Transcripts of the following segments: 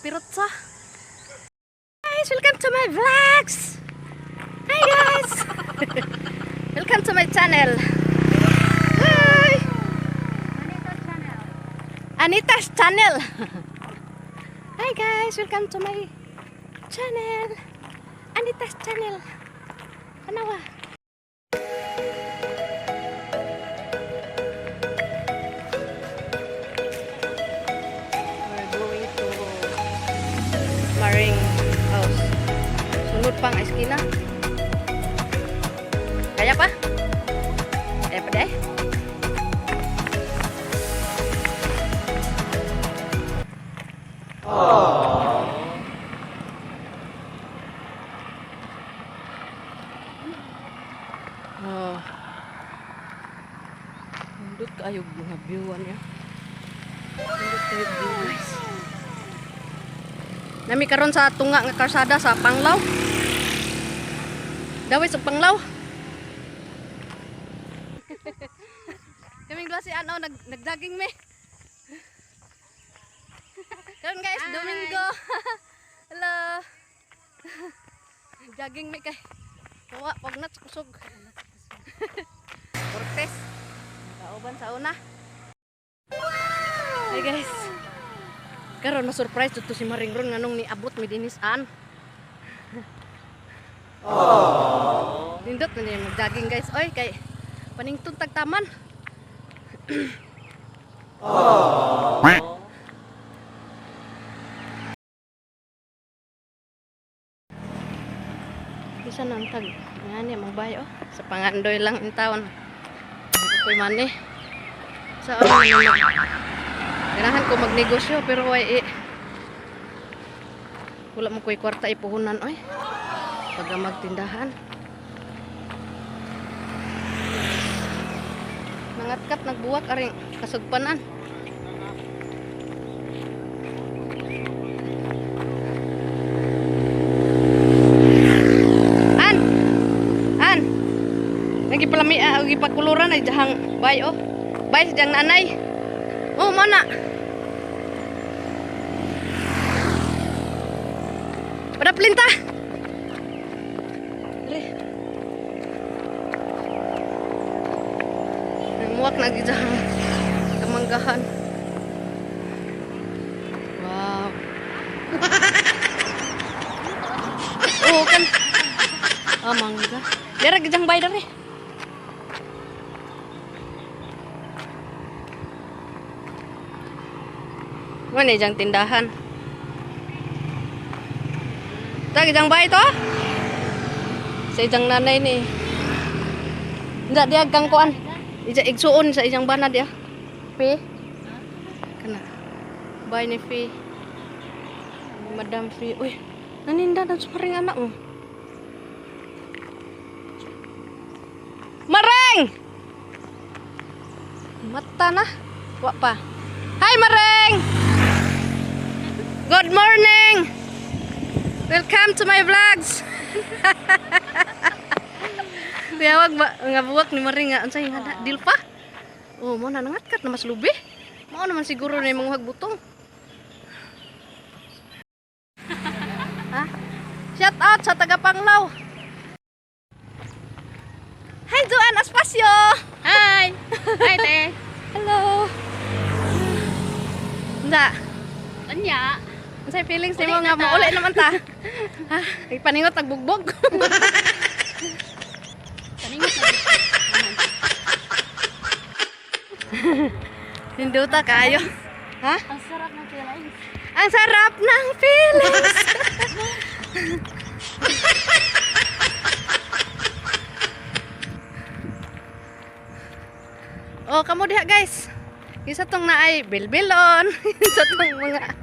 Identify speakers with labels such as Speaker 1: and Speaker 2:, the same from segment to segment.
Speaker 1: Pirotsa. Guys, welcome to my vlogs. Hi guys. Welcome to my channel. Hi. Anita's channel. Hi guys, welcome to my channel. Anita's channel. Anawa. We're going to Maring house. Sunod pang eskina. Kaya pa? Kaya pa deh? Oh. Nindot kaayo mga viewan niya. Nindot kaayo view, guys. Nami karon sa tunga nga karsada sa Panglao. Dawit sa Panglao. Kaming duha si ano nagjogging me. Karon guys,
Speaker 2: Hi.
Speaker 1: Domingo. Hello. Jogging me kay. Kuha pag nat kusog. Cortez. Kauban sa una. Hey guys. Karon ma-surprise dito si Maring ron nganong niabot mi dinis an. Nindot na niya mag-jogging, guys. Oy, kay paningtong tagtaman.
Speaker 3: Quack.
Speaker 1: Bisa nang tag ngani mang bay oh. Sa pangandoy lang in taon. Ako ko'y mani. Sa ano naman ganahan ko magnegosyo pero way eh, wala mo ko'y kwarta ipuhunan oy. Pag magtindahan. Nangatkat nagbuwak aring kasugpanan. An! An! Nagipalami ah, gipakuluran ay jahang bay oh. Bay si jang nanay. Oh, mo na. Padaplinta. Re. Nagmuwak na gijahang kamanggahan. Wow. Oh, kan. Ah, mangga. Dara gijang bay dere. Mana jang tindahan? Ta gijang bay to? Sa ijang nanay ni. Enggak dia kang kuan. Ija igsuon sa ijang bana dia. Fi. Kana. Bay ni Fi. Madam Fi. Uy, naninda na sa paring anak mo. Mareng! Mata na. Wa pa. Hi, Mareng! Good morning! Welcome to my vlogs! Tiyawag ba nga buwak ni Maring nga unsay nga na dilpa? Oh, mo na nangatkat na mas lubi. Mao naman siguro na yung mga butong. Ha? Shout out sa taga Panglao. Hi, Joanne Aspacio.
Speaker 2: Hi! Hi, te!
Speaker 1: Hello. Nda,
Speaker 2: Anya!
Speaker 1: unsay feelings
Speaker 2: Uli
Speaker 1: nimo
Speaker 2: na
Speaker 1: nga
Speaker 2: ta.
Speaker 1: mauli naman ta? Ha? Ay paningot nagbugbog.
Speaker 2: Paningot na.
Speaker 1: Ninduta kaayo. Ha?
Speaker 2: Ang sarap ng feelings.
Speaker 1: Ang sarap ng feelings. Oh, kamo diha guys. Isa tong naay bilbilon, isa tong mga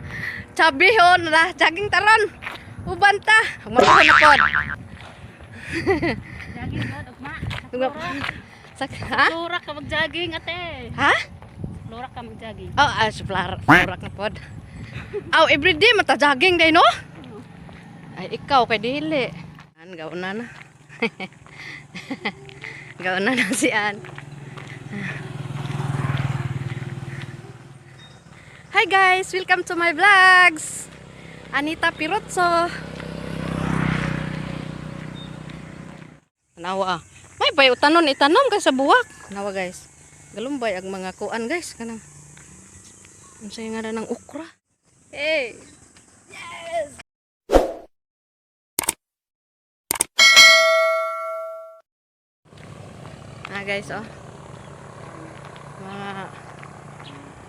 Speaker 1: chabihon na jogging taron. Uban ta. Mapuhon na pod.
Speaker 2: Jogging god, ugma.
Speaker 1: Sak ha?
Speaker 2: Lura ka mag-jogging, ate.
Speaker 1: Ha?
Speaker 2: Lura ka mag-jogging.
Speaker 1: Oh, ah, florak na pod. Aw, everyday mata jogging day no? Ay, ikaw kay dili. An gauna na. Gauna na si An. Hi guys, welcome to my vlogs. Anita Pirotso. Nawa ah. May bay utanon itanom kay sa buwak. Nawa guys. Galumbay ang mga kuan guys kanang. Unsay nga ng okra? Hey. Yes. Ah guys oh. Mga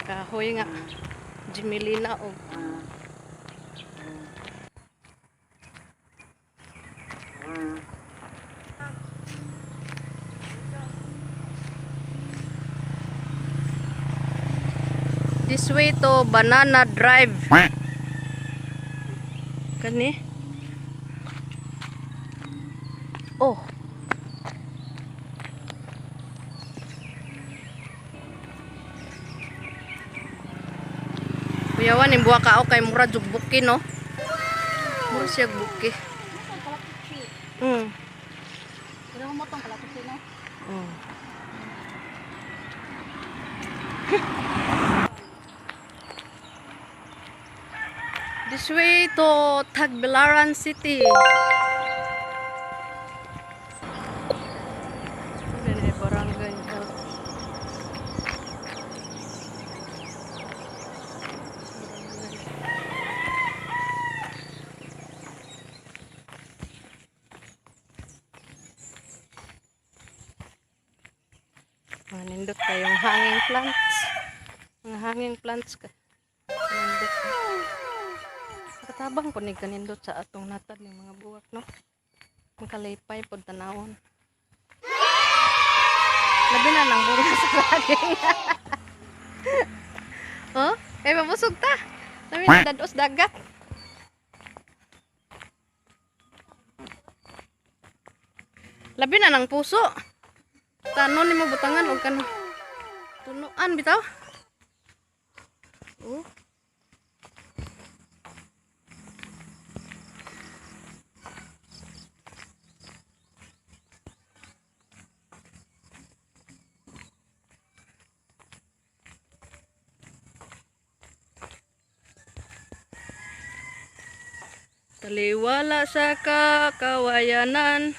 Speaker 1: kahoy nga Jimilina oh. This way to Banana Drive. Kani? Oh. Kuyawan, yung buwa kao kay mura jug buki, no? Mura siya buki.
Speaker 2: Pero mo tong kalapit no.
Speaker 1: Oh. This way to Tagbilaran City. Ano barangay health. Mga nindot kayong hanging plants. Mga hanging plants ka. Nindot. Katabang po ni kanindot sa atong natad ng mga buwak, no? Makalipay po tanawon. Labi na nang bunga sa saging. Oh? Eh, mabusog ta. Labi na dados dagat. Labi na ng puso. Tanon nimo butangan og kanang tunuan bitaw. Oh. Taliwala sa kakawayanan.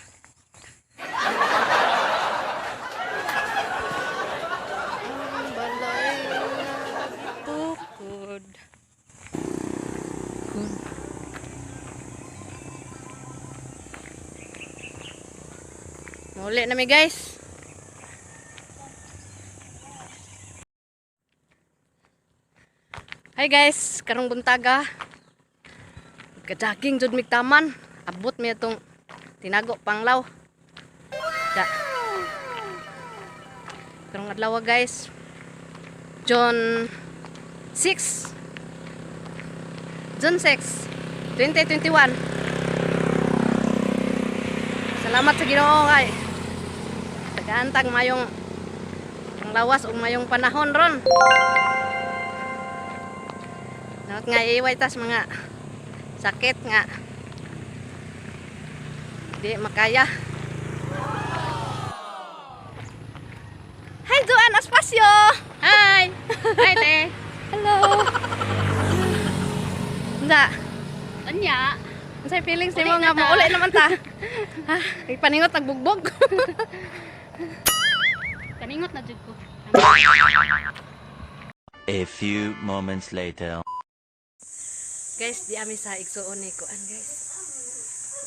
Speaker 1: Ang balay na tukod. Kun. Muli na mi guys. Hi guys, karong buntaga. Kajogging jud mig taman. Abot mi atong tinago panglaw. Da. Karong adlaw guys. June 6. June 6, 2021. Salamat sa Ginoo kay tagaantag mayong panglawas ug mayong panahon ron. Dapat nga iway tas mga sakit nga di makaya. Hi Joan Aspacio.
Speaker 2: Hi. Hi te.
Speaker 1: Hello. Unsa?
Speaker 2: Anya.
Speaker 1: Unsay feelings
Speaker 2: Uli
Speaker 1: nimo
Speaker 2: na
Speaker 1: nga
Speaker 2: ta.
Speaker 1: mauli naman ta? Ha, paningot nagbugbog.
Speaker 2: Kaningot na jud ko.
Speaker 3: A few moments later.
Speaker 1: Guys, di ami sa igsuon ni kuan guys.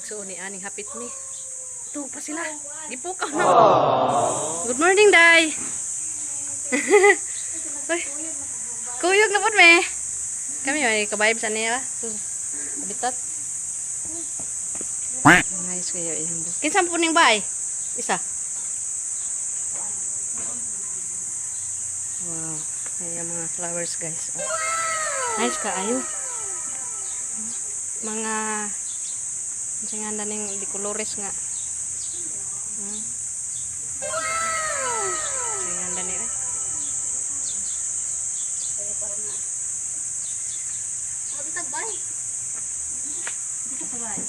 Speaker 1: Igsuon ni aning hapit mi. Ito pa sila. Gipukaw na. Good morning, Day. Uy, kuyog na po me. Kami may kabayib sa niya. Ito, Habitat. Nice kayo iyang bu. Kinsa po ning baay? Isa. Wow. Ayan mga flowers guys. Oh. Nice kaayo. Mga unsa nga na ning di colores nga. Unsa nga na ni eh?
Speaker 2: Dito bay. Dito pa bay.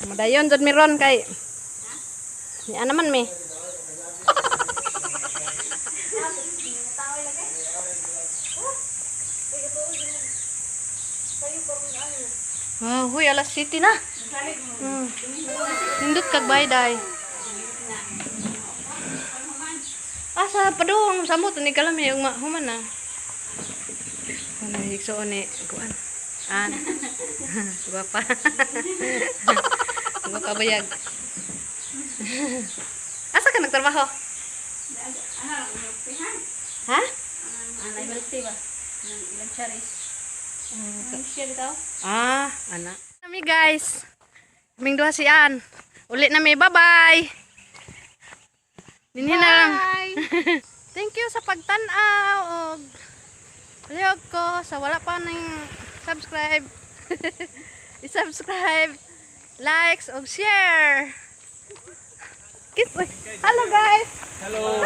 Speaker 1: Madayon jud mi ron kay. Ni naman mi. Wow, huy, alas 7 na. Nindot kag bay day. Ah, sa padung samot ni kalami ugma human na. Ano igsuon ni kuan. An. Gwapa. Gwapa bayag. Asa ka nagtrabaho?
Speaker 2: Ano, milk?
Speaker 1: Ha?
Speaker 2: Anay milk tea ba? Ng ilang charis. Ano siya bitaw?
Speaker 1: Ah, ana. Kami, guys. Kaming duha si Ann. Uli na mi. Bye-bye. Dinhi na lang.
Speaker 2: Bye!
Speaker 1: Thank you sa pagtan-aw og palihog ko sa wala pa ning subscribe. I-subscribe, likes og share. Kiss. Uy, hello, guys.
Speaker 4: Hello.